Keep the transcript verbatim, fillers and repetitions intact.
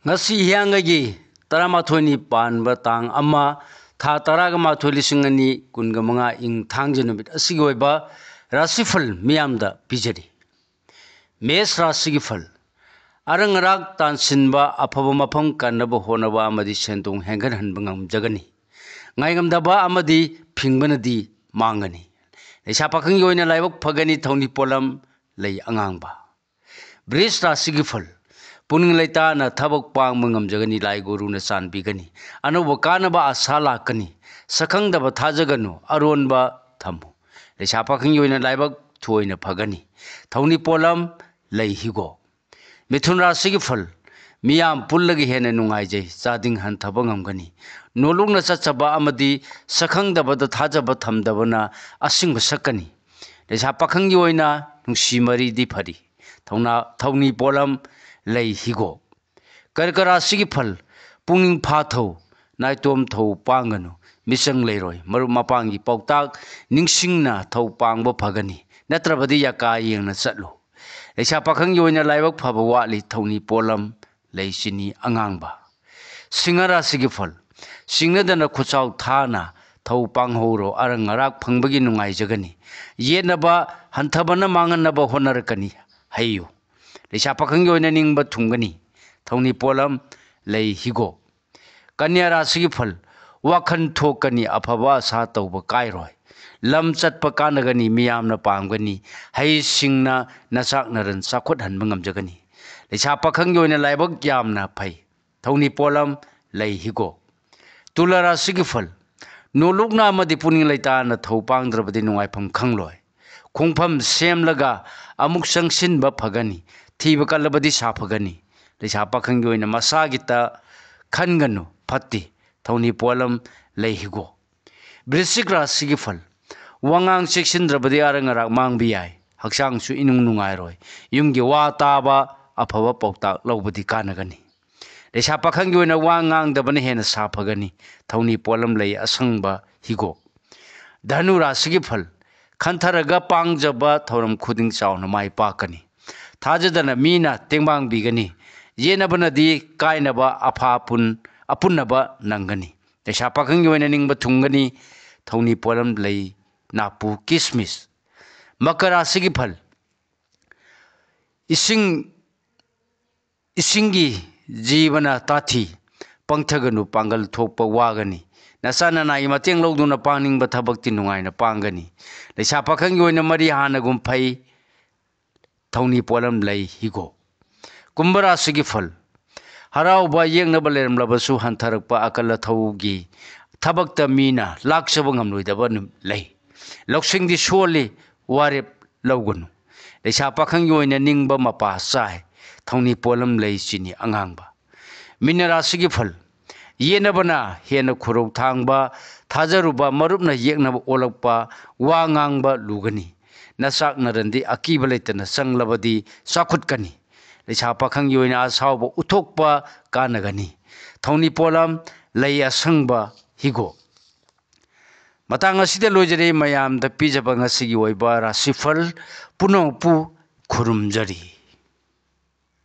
ꯉꯁꯤ ꯍꯤꯌꯥꯡꯒꯩꯒꯤ ꯇꯔꯥꯃꯥꯊꯣꯏꯅꯤ ꯄꯥꯟꯕ ꯇꯥꯡ ꯑꯃ, ꯊꯥ ꯇꯔꯥꯒ ꯃꯥꯊꯣꯏ, ꯂꯤꯁꯤꯡ ꯑꯅꯤ ꯀꯨꯟꯒ ꯃꯉꯥ, ꯏꯪ ꯊꯥꯡꯖ ꯅꯨꯃꯤꯠ ꯑꯁꯤꯒꯤ ꯑꯣꯏꯕ ꯔꯥꯁꯤꯐꯜ ꯃꯤꯌꯥꯝꯗ ꯄꯤꯖꯔꯤ꯫ ꯃꯦꯁ ꯔꯥꯁꯤꯒꯤ ꯐꯜ: ꯑꯔꯪ ꯑꯔꯥꯛ ꯇꯥꯟꯁꯤꯟꯕ, ꯑꯐꯕ ꯃꯐꯝ ꯀꯟꯅꯕ ꯍꯣꯠꯅꯕ ꯑꯃꯗꯤ ꯁꯦꯟꯗꯣꯡ ꯍꯦꯟꯒꯠꯍꯟꯕ ꯉꯝꯖꯒꯅꯤ꯫ ꯉꯥꯏꯉꯝꯗꯕ ꯑꯃꯗꯤ ꯐꯤꯡꯕꯅꯗꯤ ꯃꯥꯡꯒꯅꯤ꯫ ꯂꯩꯁꯥ ꯄꯥꯈꯪꯒꯤ ꯑꯣꯏꯅ ꯂꯥꯏꯕꯛ ꯐꯒꯅꯤ꯫ ꯊꯧꯅꯤ ꯄꯣꯠꯂꯝ: ꯂꯩ ꯑꯉꯥꯡꯕ꯫ ꯕ꯭ꯔꯤꯖ ꯔꯥꯁꯤꯒꯤ ꯐꯜ: ꯄꯨꯛꯅꯤꯡ ꯂꯩꯇꯥꯅ ꯊꯕꯛ ꯄꯥꯡꯕ ꯉꯝꯖꯒꯅꯤ꯫ ꯂꯥꯏ ꯒꯨꯔꯨꯅ ꯆꯥꯟꯕꯤꯒꯅꯤ꯫ ꯑꯅꯧꯕ ꯀꯥꯟꯅꯕ ꯑꯥꯁꯥ ꯂꯥꯛꯀꯅꯤ꯫ ꯁꯛꯈꯪꯗꯕ ꯊꯥꯖꯒꯅꯨ, ꯑꯔꯣꯟꯕ ꯊꯝꯃꯨ꯫ ꯂꯩꯁꯥ ꯄꯥꯈꯪꯒꯤ ꯑꯣꯏꯅ ꯂꯥꯏꯕꯛ ꯊꯣꯏꯅ ꯐꯒꯅꯤ꯫ ꯊꯧꯅꯤ ꯄꯣꯠꯂꯝ: ꯂꯩ ꯍꯤꯒꯣꯛ꯫ ꯃꯤꯊꯨꯟ ꯔꯥꯁꯤꯒꯤ ꯐꯜ: ꯃꯤꯌꯥꯝ ꯄꯨꯜꯂꯒ ꯍꯦꯟꯅ ꯅꯨꯡꯉꯥꯏꯖꯩ꯫ ꯆꯥꯗꯤꯡ ꯍꯟꯊꯕ ꯉꯝꯒꯅꯤ꯫ ꯅꯣꯂꯨꯛꯅ ꯆꯠꯆꯕ ꯑꯃꯗꯤ ꯁꯛꯈꯪꯗꯕꯗ ꯊꯥꯖꯕ ꯊꯝꯗꯕꯅ ꯑꯁꯤꯡꯕ ꯁꯛꯀꯅꯤ꯫ ꯂꯩꯁꯥ ꯄꯥꯈꯪꯒꯤ ꯑꯣꯏꯅ ꯅꯨꯡꯁꯤ ꯃꯔꯤꯗꯤ ꯐꯔꯤ꯫ ꯊꯧꯅꯥ, ꯊꯧꯅꯤ ꯄꯣꯠꯂꯝ: ꯂꯩ ꯍꯤꯒꯣꯛ꯫ ꯀꯔꯀ ꯔꯥꯁꯤꯒꯤ ꯐꯜ: ꯄꯨꯛꯅꯤꯡ ꯐꯥꯊꯧ, ꯅꯥꯏꯇꯣꯝ ꯊꯧ ꯄꯥꯡꯒꯅꯨ꯫ ꯃꯤꯆꯪ ꯂꯩꯔꯣꯏ꯫ ꯃꯔꯨꯞ ꯃꯄꯥꯡꯒꯤ ꯄꯥꯎꯇꯥꯛ ꯅꯤꯡꯁꯤꯡꯅ ꯊꯧ ꯄꯥꯡꯕ ꯐꯒꯅꯤ, ꯅꯠꯇ꯭ꯔꯕꯗꯤ ꯌꯥꯀꯥ ꯌꯦꯡꯅ ꯆꯠꯂꯨ꯫ ꯂꯩꯁꯥ ꯄꯥꯈꯪꯒꯤ ꯑꯣꯏꯅ ꯂꯥꯏꯕꯛ ꯐꯕ ꯋꯥꯠꯂꯤ꯫ ꯊꯧꯅꯤ ꯄꯣꯠꯂꯝ: ꯂꯩ ꯆꯤꯅꯤ ꯑꯉꯥꯡꯕ꯫ ꯁꯤꯡꯍ ꯔꯥꯁꯤꯒꯤ ꯐꯜ: ꯁꯤꯡꯅꯗꯅ ꯈꯨꯠꯆꯥꯎ ꯊꯥꯅ ꯊꯧ ꯄꯥꯡꯍꯧꯔꯣ꯫ ꯑꯔꯪ ꯑꯔꯥꯛ ꯐꯪꯕꯒꯤ ꯅꯨꯡꯉꯥꯏꯖꯒꯅꯤ꯫ ꯌꯦꯠꯅꯕ ꯍꯟꯊꯕꯅ ꯃꯥꯡꯍꯟꯅꯕ ꯍꯣꯠꯅꯔꯛꯀꯅꯤ꯫ ꯍꯩꯌꯨ꯫ ꯂꯩꯁꯥ ꯄꯥꯈꯪꯒꯤ ꯑꯣꯏꯅ ꯅꯤꯡꯕ ꯊꯨꯡꯒꯅꯤ꯫ ꯊꯧꯅꯤ ꯄꯣꯠꯂꯝ: ꯂꯩ ꯍꯤꯒꯣꯛ꯫ ꯀꯟꯌꯥ ꯔꯥꯁꯤꯒꯤ ꯐꯜ: ꯋꯥꯈꯜ ꯊꯣꯛꯀꯅꯤ, ꯑꯐꯕ ꯑꯁꯥ ꯇꯧꯕ ꯀꯥꯏꯔꯣꯏ꯫ ꯂꯝ ꯆꯠꯄ ꯀꯥꯟꯅꯒꯅꯤ, ꯃꯤꯌꯥꯝꯅ ꯄꯥꯝꯒꯅꯤ꯫ ꯍꯩꯁꯤꯡꯅ ꯅꯆꯥꯛ ꯅꯔꯟ ꯆꯥꯎꯈꯠꯍꯟꯕ ꯉꯝꯖꯒꯅꯤ꯫ ꯂꯩꯁꯥ ꯄꯥꯈꯪꯒꯤ ꯑꯣꯏꯅ ꯂꯥꯏꯕꯛ ꯌꯥꯝꯅ ꯐꯩ꯫ ꯊꯧꯅꯤ ꯄꯣꯠꯂꯝ: ꯂꯩ ꯍꯤꯒꯣꯛ꯫ ꯇꯨꯂꯥ ꯔꯥꯁꯤꯒꯤ ꯐꯜ: ꯅꯣꯂꯨꯛꯅ ꯑꯃꯗꯤ ꯄꯨꯛꯅꯤꯡ ꯂꯩꯇꯥꯅ ꯊꯧ ꯄꯥꯡꯗ꯭ꯔꯕꯗꯤ ꯅꯨꯡꯉꯥꯏꯐꯝ ꯈꯪꯂꯣꯏ꯫ ꯈꯣꯡꯐꯝ ꯁꯦꯝꯂꯒ ꯑꯃꯨꯛ ꯆꯪꯁꯤꯟꯕ ꯐꯒꯅꯤ꯫ ꯊꯤꯕ ꯀꯜꯂꯕꯗꯤ ꯁꯥꯐꯒꯅꯤ꯫ ꯂꯩꯁꯥ ꯄꯥꯈꯪꯒꯤ ꯑꯣꯏꯅ ꯃꯁꯥꯒꯤꯇ ꯈꯟꯒꯅꯨ, ꯐꯠꯇꯦ꯫ ꯊꯧꯅꯤ ꯄꯣꯠꯂꯝ: ꯂꯩ ꯍꯤꯒꯣꯛ꯫ ꯕ꯭ꯔꯤꯁꯤꯛ ꯔꯥꯁꯤꯒꯤ ꯐꯜ: ꯋꯥꯉꯥꯡ ꯆꯦꯛꯁꯤꯟꯗ꯭ꯔꯕꯗꯤ ꯑꯔꯪ ꯑꯔꯥꯛ ꯃꯥꯡꯕ ꯌꯥꯏ꯫ ꯍꯛꯆꯥꯡꯁꯨ ꯏꯅꯨꯡ ꯅꯨꯡꯉꯥꯏꯔꯣꯏ꯫ ꯌꯨꯝꯒꯤ ꯋꯥ ꯇꯥꯕ, ꯑꯐꯕ ꯄꯥꯎꯇꯥꯛ ꯂꯧꯕꯗꯤ ꯀꯥꯟꯅꯒꯅꯤ꯫ ꯂꯩꯁꯥ ꯄꯥꯈꯪꯒꯤ ꯑꯣꯏꯅ ꯋꯥ ꯉꯥꯡꯗꯕꯅ ꯍꯦꯟꯅ ꯁꯥꯐꯒꯅꯤ꯫ ꯊꯧꯅꯤ ꯄꯣꯠꯂꯝ: ꯂꯩ ꯑꯁꯪꯕ ꯍꯤꯒꯣꯛ꯫ ꯙꯅꯨ ꯔꯥꯁꯤꯒꯤ ꯐꯜ: ꯈꯟꯊꯔꯒ ꯄꯥꯡꯖꯕ ꯊꯧꯔꯝ ꯈꯨꯗꯤꯡ ꯆꯥꯎꯅ ꯃꯥꯏ ꯄꯥꯛꯀꯅꯤ꯫ ꯊꯥꯖꯗꯅ ꯃꯤꯅ ꯇꯦꯡꯕꯥꯡꯕꯤꯒꯅꯤ꯫ ꯌꯦꯠꯅꯕꯅꯗꯤ ꯀꯥꯏꯅꯕ ꯑꯐꯥ ꯑꯄꯨꯟ ꯑꯄꯨꯟꯅꯕ ꯅꯪꯒꯅꯤ꯫ ꯂꯩꯁꯥ ꯄꯥꯈꯪꯒꯤ ꯑꯣꯏꯅ ꯅꯤꯡꯕ ꯊꯨꯡꯒꯅꯤ꯫ ꯊꯧꯅꯤ ꯄꯣꯠꯂꯝ ꯂꯩ, ꯅꯥꯄꯨ, ꯀꯤꯁꯃꯤꯁ꯫ ꯃꯀꯔ ꯔꯥꯁꯤꯒꯤ ꯐꯜ: ꯏꯁꯤꯡ ꯏꯁꯤꯡꯒꯤ ꯖꯤꯕꯅ ꯇꯥꯊꯤ꯫ ꯄꯪꯊꯒꯅꯨ, ꯄꯥꯡꯒꯜ ꯊꯣꯛꯄ ꯋꯥꯒꯅꯤ꯫ ꯅꯆꯥ ꯅꯅꯥꯏꯒꯤ ꯃꯇꯦꯡ ꯂꯧꯗꯨꯅ ꯄꯥꯡꯅꯤꯡꯕ ꯊꯕꯛꯇꯤ ꯅꯨꯡꯉꯥꯏꯅ ꯄꯥꯡꯒꯅꯤ꯫ ꯂꯩꯁꯥ ꯄꯥꯈꯪꯒꯤ ꯑꯣꯏꯅ ꯃꯔꯤ ꯍꯥꯟꯅꯒꯨꯝ ꯐꯩ꯫ ꯊꯧꯅꯤ ꯄꯣꯠꯂꯝ ꯂꯩ, ꯍꯤꯒꯣꯛ꯫ ꯀꯨꯝꯚ ꯔꯥꯁꯤꯒꯤ ꯐꯜ: ꯍꯔꯥꯎꯕ ꯌꯦꯛꯅꯕ ꯂꯩꯔꯝꯂꯕꯁꯨ ꯍꯟꯊꯔꯛꯄ ꯑꯀꯜ ꯑꯊꯧꯒꯤ ꯊꯕꯛꯇ ꯃꯤꯅ ꯂꯥꯛꯆꯕ ꯉꯝꯂꯣꯏꯗꯕ ꯅꯨ-, ꯂꯩ꯫ ꯂꯧꯁꯤꯡꯗꯤ ꯁꯣꯜꯂꯤ, ꯋꯥꯔꯦꯞ ꯂꯧꯒꯅꯨ꯫ ꯂꯩꯁꯥ ꯄꯥꯈꯪꯒꯤ ꯑꯣꯏꯅ ꯅꯤꯡꯕ ꯃꯄꯥ ꯆꯥꯏ꯫ ꯊꯧꯅꯤ ꯄꯣꯠꯂꯝ ꯂꯩ, ꯆꯤꯅꯤ ꯑꯉꯥꯡꯕ꯫ ꯃꯤꯅ ꯔꯥꯁꯤꯒꯤ ꯐꯜ: ꯌꯦꯠꯅꯕꯅ ꯍꯦꯟꯅ ꯈꯨꯔꯧ ꯊꯥꯡꯕ, ꯊꯥꯖꯔꯨꯕ ꯃꯔꯨꯞꯅ ꯌꯦꯛꯅꯕ ꯑꯣꯜꯂꯛꯄ, ꯋꯥ ꯉꯥꯡꯕ ꯂꯨꯒꯅꯤ꯫ ꯅꯆꯥꯛ ꯅꯔꯟꯗꯤ ꯑꯀꯤꯕ ꯂꯩꯇꯅ ꯆꯪꯂꯕꯗꯤ ꯆꯥꯎꯈꯠꯀꯅꯤ꯫ ꯂꯩꯁꯥ ꯄꯥꯈꯪꯒꯤ ꯑꯣꯏꯅ ꯑꯁꯥꯎꯕ ꯎꯠꯊꯣꯛꯄ ꯀꯥꯟꯅꯒꯅꯤ꯫ ꯊꯧꯅꯤ ꯄꯣꯠꯂꯝ ꯂꯩ ꯑꯁꯪꯕ, ꯍꯤꯒꯣꯛ꯫ ꯃꯇꯥꯡ ꯑꯁꯤꯗ ꯂꯣꯏꯖꯔꯦ ꯃꯌꯥꯝꯗ ꯄꯤꯖꯕ ꯉꯁꯤꯒꯤ ꯑꯣꯏꯕ ꯔꯥꯁꯤꯐꯜ ꯄꯨꯝꯅꯃꯛꯄꯨ ꯈꯨꯔꯨꯝꯖꯔꯤ꯫